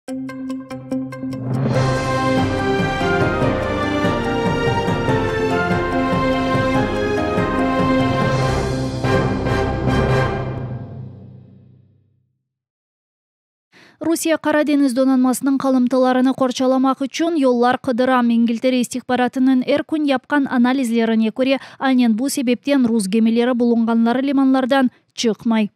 Rusiye Qara deñiz donanmasınıñ qalımtılarını qorçalamaq içün yollar qıdıra. İngiltere istihbaratınıñ er kün yapqan analizlerine köre, aynen bu sebepten rus gemileri bulunğanları limanlardan çıqmay.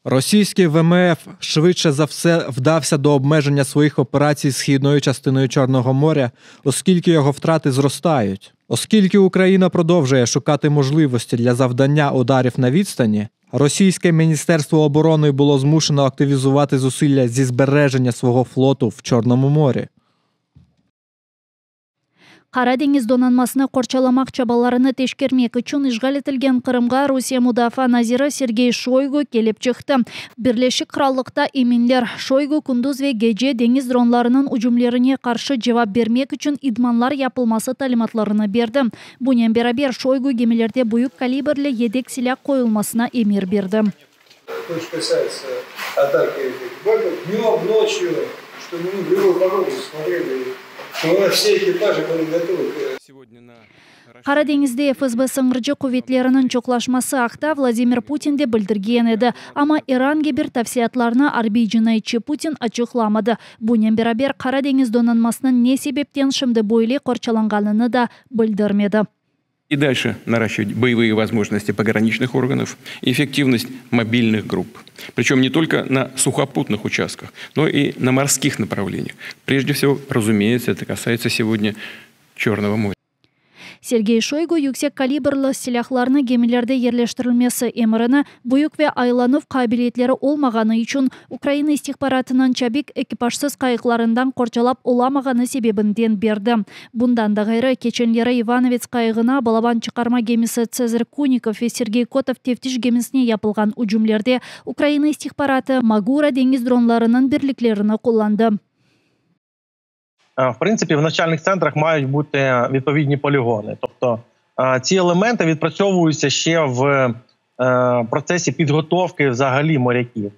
Російський ВМФ швидше за все вдався до обмеження своїх операцій східною частиною Чорного моря, оскільки його втрати зростають. Оскільки Україна продовжує шукати можливості для завдання ударів на відстані, російське міністерство оборони було змушено активізувати зусилля зі збереження свого флоту в Чорному морі. Qara deñiz donanmasını qorçalamaq çabalarını teşkermek içün işğal etilgen Qırımğa Rusiye mudafaa naziri Sergey Şoygu kelip çıqtı. Birleşik Qırallıqta eminler, Şoygu kündüz ve gece deñiz dronlarınıñ ücümlerine qarşı cevap bermek içün idmanlar yapılması talimatlarını berdi. Bunen beraber, Şoygu gemilerde büyük kalibrli yedek silâ qoyulmasına emir berdi. То, что касается атаки этих багов, днем, ночью, чтобы мы в любую погоду смотрели, чтобы у нас все экипажи были готовы к Qara deñizde FSB sıñırcı quvetleriniñ çoqlaşması aqta Vladimir Putin de bildirgen edi. Amma er angi bir tafsilâtlarnı arbiy cinayetçi Putin açıqlamadı. Bunen beraber, Qara deñiz donanmasınıñ ne sebepten şimdi böyle qorçalanğanını da bildirmedi. И дальше наращивать боевые возможности пограничных органов, эффективность мобильных групп. Причем не только на сухопутных участках, но и на морских направлениях. Прежде всего, разумеется, это касается сегодня Черного моря. Sergey Şoygu yüksek kalibrli silâhlarnı gemilerde yerleştirilmesi emrini büyük ve aylanuv qabiliyetleri olmağanı içün Ukraina istihbaratınıñ çabik ekipajsız qayıqlarından qorçalap olamağanı sebebinden berdi. Bundan da ğayrı, keçenleri İvanovets qayığına balaban çıqarma gemisi Tsezar Kunikov ve Sergey Kotov teftiş gemisine yapılğan ücümlerde Ukraina istihbaratı Magura deñiz dronlarınıñ birliklerini qullandı. В принципі, в навчальних центрах мають бути відповідні полігони. Тобто ці елементи відпрацьовуються ще в процесі підготовки взагалі моряків.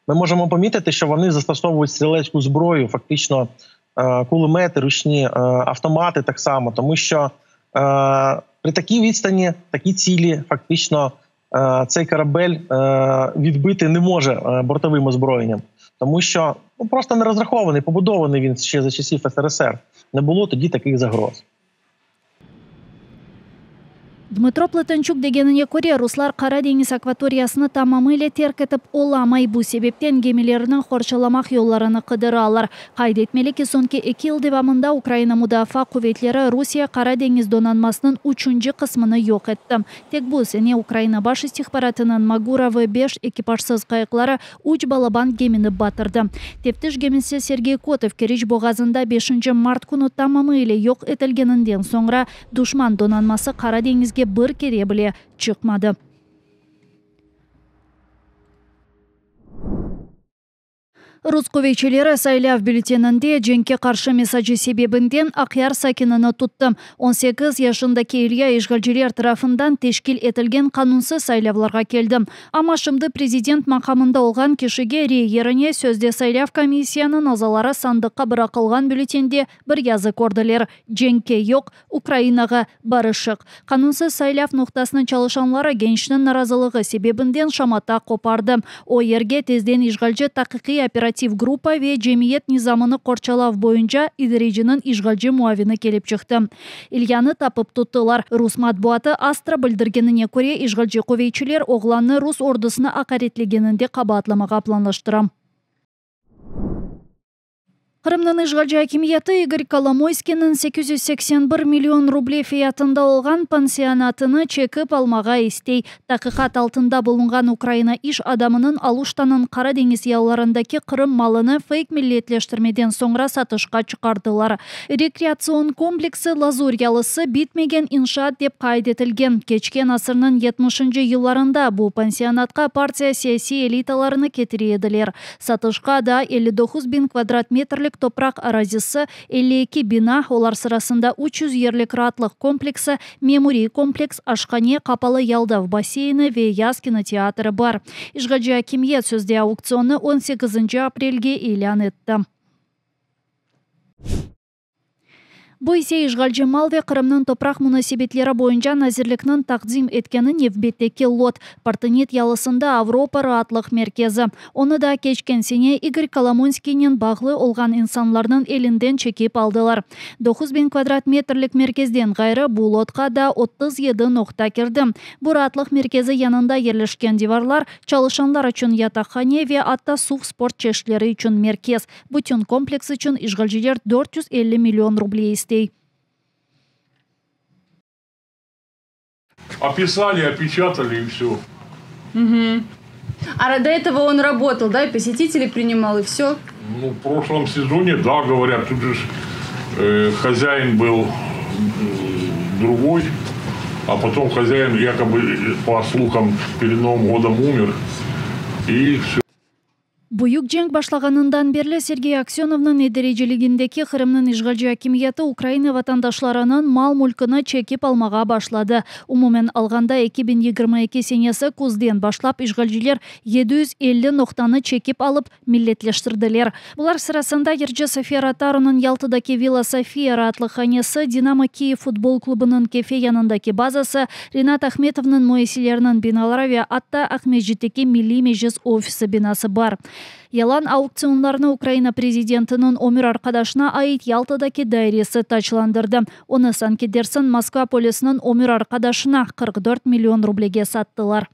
Ми можемо помітити, що вони застосовують стрілецьку зброю, фактично кулемети, ручні автомати так само, тому що при такій відстані, такі цілі, фактично цей корабель відбити не може бортовим озброєнням, тому що просто не розрахований, побудований він ще за часів СРСР. Не було тоді таких загроз. Dmıtro Plătönçuk degenine köre, ruslar Qara deñiz akvatoriyasını tamamıyle terk etip olamay, bu sebepten gemilerini qorçalamaq yollarını qıdıralar. Qayd etmeli ki, soñki eki yıl devamında Ukraina Mudafaa quvetleri Rusiye Qara deñiz donanmasınıñ üçünci qısmını yoq etti. Tek bu sene Ukraina Baş istihbaratınıñ Magura V beş ekipajsız qayıqları üç balaban gemini batırdı. Teftiş gemisi Sergey Kotov Keriç boğazında beşinci mart künü tamamı ile yoq etilgeninden soñra duşman donanması Qara deñizge bir kere bile çıqmadı. Rus quvetçileri saylav bülleteninde cenkke qarşı mesacı sebebinden Aqyar sakinini tuttı. 18 yaşındaki İlya işğalciler tarafından teşkil etilgen qanunsız saylavlarğa keldi. Amma şimdi prezident maqamında olğan kişige rey yerine sözde saylav komissiyanıñ azaları sandıqqa bıraqılğan bülletende bir yazı kördiler, Cenkke yoq, Ukrainağa barışıq. Qanunsız saylav noqtasınıñ çalışanları gençniñ narazılığı sebebinden şamata qopardı. O yerge tezden işğalci taqiqiy-operativ gruppa ve cemiyet nizamını qorçalav boyunca idareciniñ işğalci muavini kelip çıqtı. İlyanı tapıp tuttılar. Rus matbuatı Astra bildirgenine köre, işğalci quvetçiler oğlannı rus ordusını aqaretlegeninde qabaatlamağa planlaştıra. Qırımnıñ işğalci akimiyeti İgor Kolomoyskiyniñ 881 million ruble fiyatında olğan pansionatını çekip almağa istey. Taqiqat altında bulunğan Ukraina iş adamınıñ Aluştanıñ Qara deñiz yalılarındaki Qırım malını feyk milliyetleştirmeden soñra satışqa çıqardılar. Rekreatsion kompleksi Lazur yalısı bitmegen inşaat dep qayd etilgen. Keçken asırnıñ yetmişinci yıllarında bu pansionatqa partiya siyasiy elitalarını ketire ediler. Satışqa daa 59 biñ kvadrat metrlik. metrelik topraq arazisi, 52 bina, olar sırasında 300 yerlik raatlıq kompleksi, memuriy kompleks, aşhane, qapalı yaldav basseyni ve yaz kinoteatri bar. İşğalci akimiyet sözde auktsionnı on sekizinci aprelge ilân etti. Bu ise işğalci mal ve Qırımnıñ topraq munasebetleri boyunca nazirlikniñ taqdim etkeni nevbetteki lot, Partenit yalısında Avropa raatlıq merkezi. Onı da keçken sene İgor Kolomoyskiynen bağlı olğan insanlarnıñ elinden çekip aldılar. 9000 kvadrat metrlik merkezden ğayrı bu lotqa da 37 noqta kirdi. Bu raatlıq merkezi yanında yerleşken divarlar, çalışanlar içün yataqhane ve atta suv sport çeşitleri içün merkez. Bütün kompleks içün işğalciler 450 million ruble istey. Описали, опечатали и все. Угу. А до этого он работал, да, и посетителей принимал, и все? Ну, в прошлом сезоне, да, говорят, тут же хозяин был другой, а потом хозяин якобы, по слухам, перед Новым годом умер, и все. Büyük cenk başlağanından berli Sergey Aksönovnıñ idareciligindeki Qırımnıñ işğalci akimiyeti Ukraina vatandaşlarınıñ mal-mülkini çekip almağa başladı. Umumen alğanda, 2022 senesi küzden başlap işğalciler 750 noqtanı çekip alıp milletleştirdiler. Bular sırasında yırcı Sofiya Rotarunıñ Yaltadaki Villa Sofiya raatlıqhanesi, Dinamo Kiyev futbol klubınıñ Kefe yanındaki bazası, Rinat Ahmetovnıñ müessiseleriniñ binaları ve atta Aqmescitteki Milliy Meclis ofisi binası bar. Yalan auktsionlarnı Ukraina prezidentiniñ ömür arqadaşına ait Yaltadaki dairesi taclandırdı. Onı, sanki dersiñ, Moskva polisiniñ ömür arqadaşına 44 million rublege sattılar.